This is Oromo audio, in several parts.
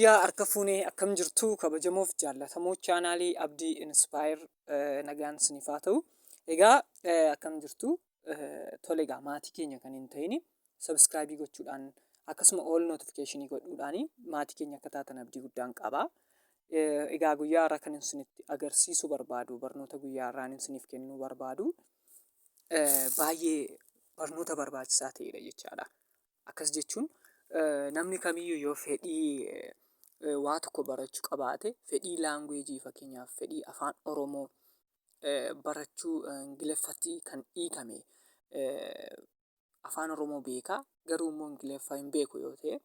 Yooyyaa harka fuunee, akkam jirtu kabajamoof jaallatamoo chaanaalii Abdii Inspire? Nagaan isiniif haa ta'u. Egaa akkam jirtu? Tole, egaa maatii keenya kan hin ta'in subscribe gochuudhaan, akkasuma all notification godhuudhaan maatii keenya akka taatan abdii guddaan qaba. Egaa guyyaa har'aa kan isinitti agarsiisuu barbaadu, barnoota guyyaa har'aan isiniif kennuu barbaadu baay'ee barnoota barbaachisaa ta'edha jechaadha. Akkas jechuun namni kamiyyuu yoo fedhii waa tokko barachuu qabaate, fedhii language, fakkeenyaaf fedhii Afaan Oromoo barachuu, Ingiliffatti kan hiikame, Afaan Oromoo beekaa garuu immoo Ingiliffa hin beeku yoo ta'e,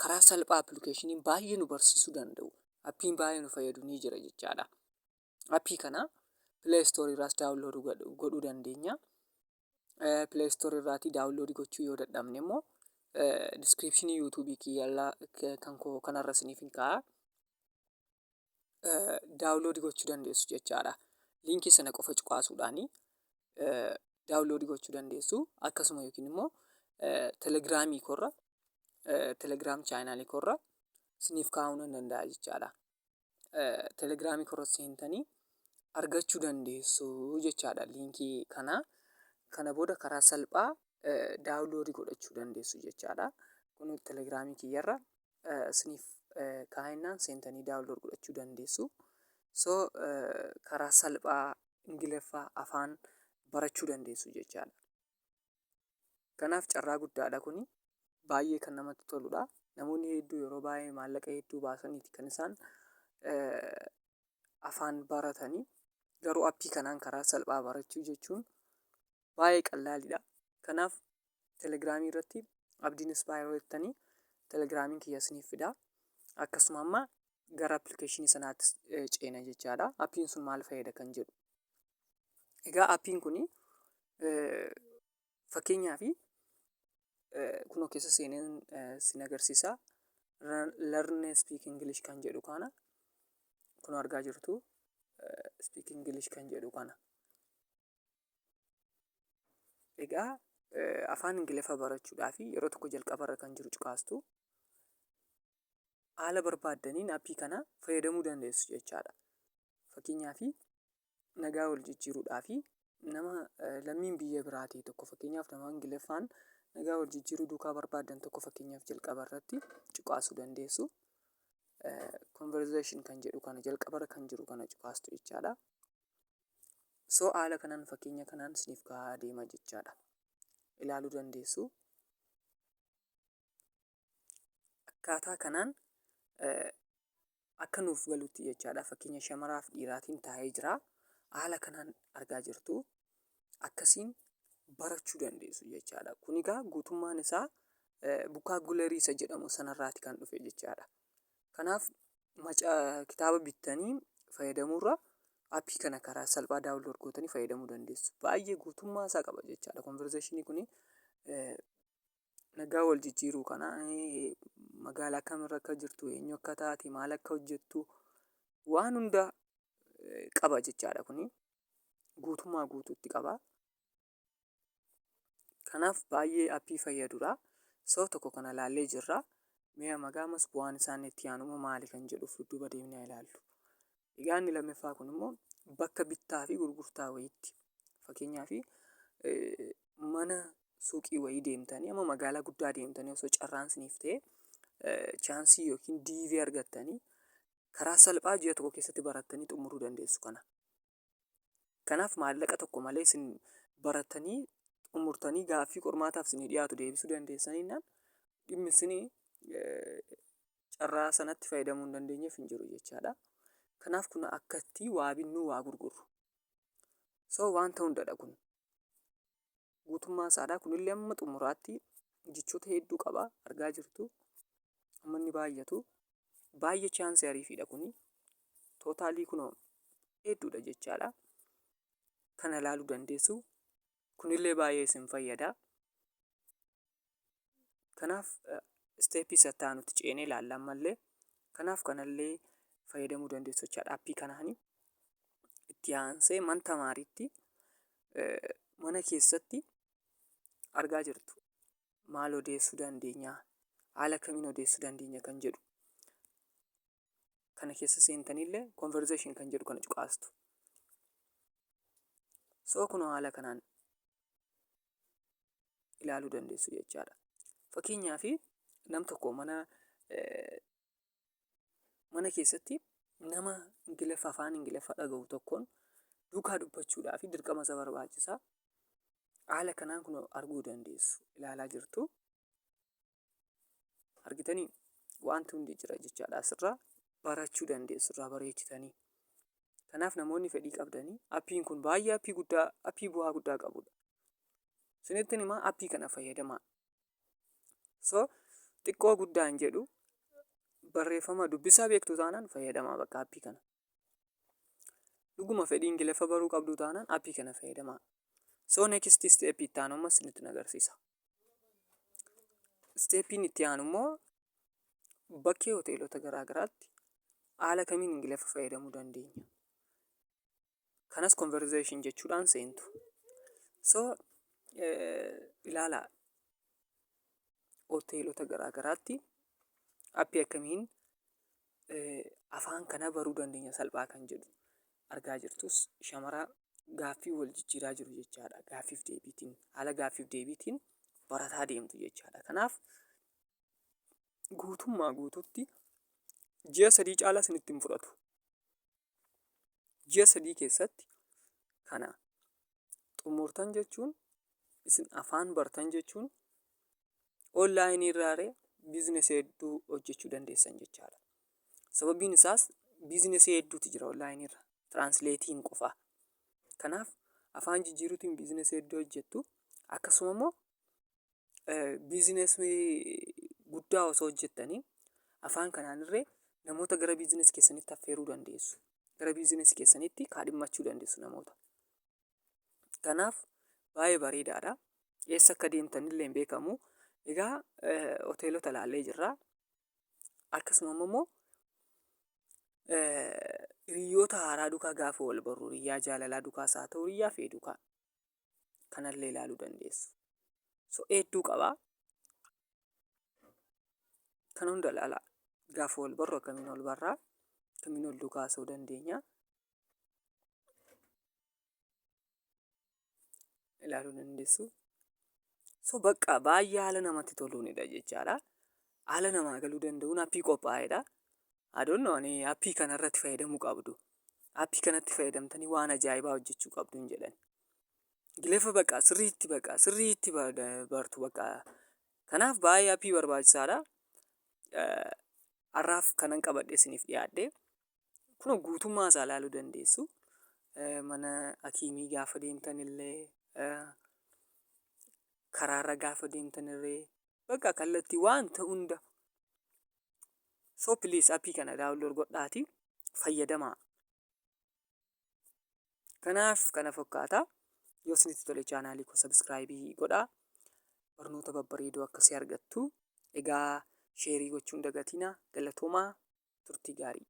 karaa salphaa appilikeeshiniin baay'ee nu barsiisuu danda'u, appiin baay'ee nu fayyadu ni jira jechaadha. Appii kana Play Store irraas download godhuu dandeenya. Play Store irraatii download gochuu yoo dadhabne immoo description YouTube kiyyallaa kan koo kanarra isiniif hin kaa'a. Download gochuu dandeessu jechaadha. Liinkii sana qofa cuqaasuudhaani download gochuu dandeessu. Akkasuma yookiin immoo Telegiraamii korra, Telegram chaanaalii korra isiniif kaa'uu nan danda'a jechaadha. Telegiraamii korra seentanii argachuu dandeessu jechaadha liinkii kana. Kana booda karaa salphaa download godhachuu dandeessu jechaadha. Kun Telegiraamii kiyyarra isiniif kaa'ennaan seentanii download godhachuu dandeessu. So karaa salphaa Ingiliffaa afaan barachuu dandeessu jechaadha. Kanaaf carraa guddaadha kuni. Baay'ee kan namatti toludha. Namoonni hedduu yeroo baay'ee maallaqa hedduu baasaniiti kan isaan afaan baratanii. Garuu appii kanaan karaa salphaa barachuu jechuun baay'ee qallaalidha. Kanaaf Telegiraamii irratti Abdiin Inspire jettanii Telegiraamiin kiyya isiniif fida. Akkasuma amma gara appilikeeshinii sanaatti ceena jechaadha. Appiin sun maal fayyada kan jedhu. Egaa appiin kuni fakkeenyaaf kunoo keessa seeneen sin agarsiisa. Learn Speak English kan jedhu kana kun argaa jirtu, Speak English kan jedhu kana. Egaa afaan Ingiliffa barachuudhaaf yeroo tokko jalqabarra kan jiru cuqaastu, haala barbaaddaniin appii kana fayyadamuu dandeessu jechaadha. Fakkeenyaaf nagaa wal jijjiiruudhaaf nama lammiin biyya biraa ta'e tokko, fakkeenyaaf nama Ingiliffaan nagaa wal jijjiiruu duukaa barbaaddan tokko, fakkeenyaaf jalqaba irratti cuqaasuu dandeessu. Conversation kan jedhu kana, jalqabarra kan jiru kana cuqaastu jechaadha. So haala kanaan, fakkeenya kanaan isiniif kaa'aa deema jechaadha. Ilaaluu dandeessu. Akkaataa kanaan akka nuuf galutti jechaadha. Fakkeenya shamaraaf dhiiraatiin taa'ee jira. Haala kanaan argaa jirtu. Akkasiin barachuu dandeessu jechaadha. Kun egaa guutummaan isaa vocabulary isa jedhamu sanarraati kan dhufe jechaadha. Kanaaf maca kitaaba bittanii fayyadamuurra appii kana karaa salphaa download gootanii fayyadamuu dandeessu. Baay'ee guutummaa isaa qaba jechaadha. Conversationii kuni nagaa wal jijjiiruu kana, magaalaa kamirra akka jirtu, eenyu akka taate, maal akka hojjettu, waan hunda qaba jechaadha kuni. Guutummaa guutuutti qaba. Kanaaf baay'ee appii fayyadudha. So tokko kana laallee jirra. Mee amma gaamas bu'aan isaan itti aanu immoo maali kan jedhuuf dudduuba deemnee ilaallu. Egaa inni lammaffaa kun immoo bakka bittaa fi gurgurtaa wayiitti, fakkeenyaaf mana suuqii wayii deemtanii, amma magaalaa guddaa deemtanii, osoo carraan isiniif ta'e, chaansii yookiin DV argattanii, karaa salphaa ji'a tokko keessatti barattanii xumuruu dandeessu kana. Kanaaf maallaqa tokko malee isin baratanii xumurtanii gaaffii qormaataaf isinii dhiyaatu deebisuu dandeessaniinaan, dhimmi isinii carraa sanatti fayyadamuu hin dandeenyeef hin jiru jechaadha. Kanaaf kun akkatti waa binnuu, waa gurgurru. So wanta hundadha kun. Guutummaa isaadha. Kunillee amma xumuraatti jechoota hedduu qaba, argaa jirtu. Amma inni baay'atu. Baay'ee chaansii ariifiidha kuni. Totally kunoo hedduudha jechaadha. Kana ilaaluu dandeessu. Kunillee baay'ee isin fayyada. Kanaaf step isa itti aanutti ceenee ilaalla ammallee. Kanaaf kanallee fayyadamuu dandeessu jechaadha appii kanaani. Itti aansee man tamaariitti mana keessatti argaa jirtu. Maal odeessuu dandeenya? Haala kamiin odeessuu dandeenya kan jedhu. Kana keessa seentanillee conversation kan jedhu kana cuqaastu. So kunoo haala kanaan ilaaluu dandeessu jechaadha. Fakkeenyaaf, nam tokko mana keessatti nama Ingiliffa, afaan Ingiliffa dhaga'u tokkoon duukaa dubbachuudhaaf dirqama isa barbaachisaa. Haala kanaan kun arguu dandeessu. Ilaalaa jirtu. Argitanii, wanti hundi jira jechaadha, asirraa barachuu dandeessu, irraa bareechitanii. Kanaaf namoonni fedhii qabdanii, appiin kun baay'ee appii guddaa, appii bu'aa guddaa qabudha. Isinittiin himaa, appii kana fayyadamaa. So xiqqoo guddaa hin jedhu, barreeffama dubbisaa beektu taanaan fayyadamaa bakka appii kana. Dhuguma fedhii Ingiliffa baruu qabdu taanaan appii kana fayyadamaa. So next step itti aanu ammas isinitti agarsiisa. Stepiin itti aanu immoo bakkee hoteelota garaa garaatti haala kamiin Ingiliffa fayyadamuu dandeenya? Kanas conversation jechuudhaan seentu. So ilaalaa, hoteelota garaa garaatti appii akkamiin afaan kana baruu dandeenya salphaa kan jedhu argaa jirtus, shamara gaaffii wal jijjiiraa jiru jechaadha. Gaaffiif deebiitiin, haala gaaffiif deebiitiin barataa deemtu jechaadha. Kanaaf guutummaa guututti ji'a 3 caalaa isinitti hin fudhatu. Ji'a 3 keessatti kana xumurtan jechuun, isin afaan bartan jechuun, onlineii irraa businessii hedduu hojjechuu dandeessan jechaadha. Sababiin isaas businessii hedduutu jira onlineii irra translating qofa. Kanaaf afaan jijjiiruutiin businessii hedduu hojjettu. Akkasuma immoo businessii guddaa osoo hojjettanii afaan kanaan illee namoota gara businessii keessanitti affeeruu dandeessu. Gara businessii keessanitti kaadhimmachuu dandeessu namoota. Kanaaf baay'ee bareedaadha. Eessa akka deemtan illee hin beekamu. Egaa hoteelota ilaallee jirra. Akkasuma immoo hiriyoota haaraa duukaa gaafa wal barru, hiriyaa jaalalaa duukaas haa ta'u, hiriyaa fe'e duukaa kanallee ilaaluu dandeessu. So hedduu qabaa. Kan hunda ilaalaa. Gaafa wal barru akkamiin wal barraa? Akkamiin wal duukaa haasa'uu dandeenya? Ilaaluu dandeessu. So bakka baay'ee haala namatti toluunidha jechaadha. Haala namaa galuu danda'uun appii qophaa'edha. I don't know, ani appii kanarratti fayyadamuu qabdu. Appii kanatti fayyadamtanii waan ajaa'ibaa hojjechuu qabdu hin jedhan. Ingiliffa bakka sirriitti bartu bakka. Kanaaf baay'ee appii barbaachisaadha. Har'aaf kanan qabadhe isiniif dhiyaadhe. Kun guutummaa isaa ilaaluu dandeessu. Mana hakiimii gaafa deemtan illee, karaarra gaafa deemtan illee, bakka kallattii waanta hunda. So please, appii kana download godhaatii fayyadamaa. Kanaaf kana fakkaata. Yoo isinitti tole channelii koo subscribe godhaa. Barnoota babbareedoo akkasii argattu. Egaa share gochuun dagatinaa. Galatoomaa, turtii gaarii.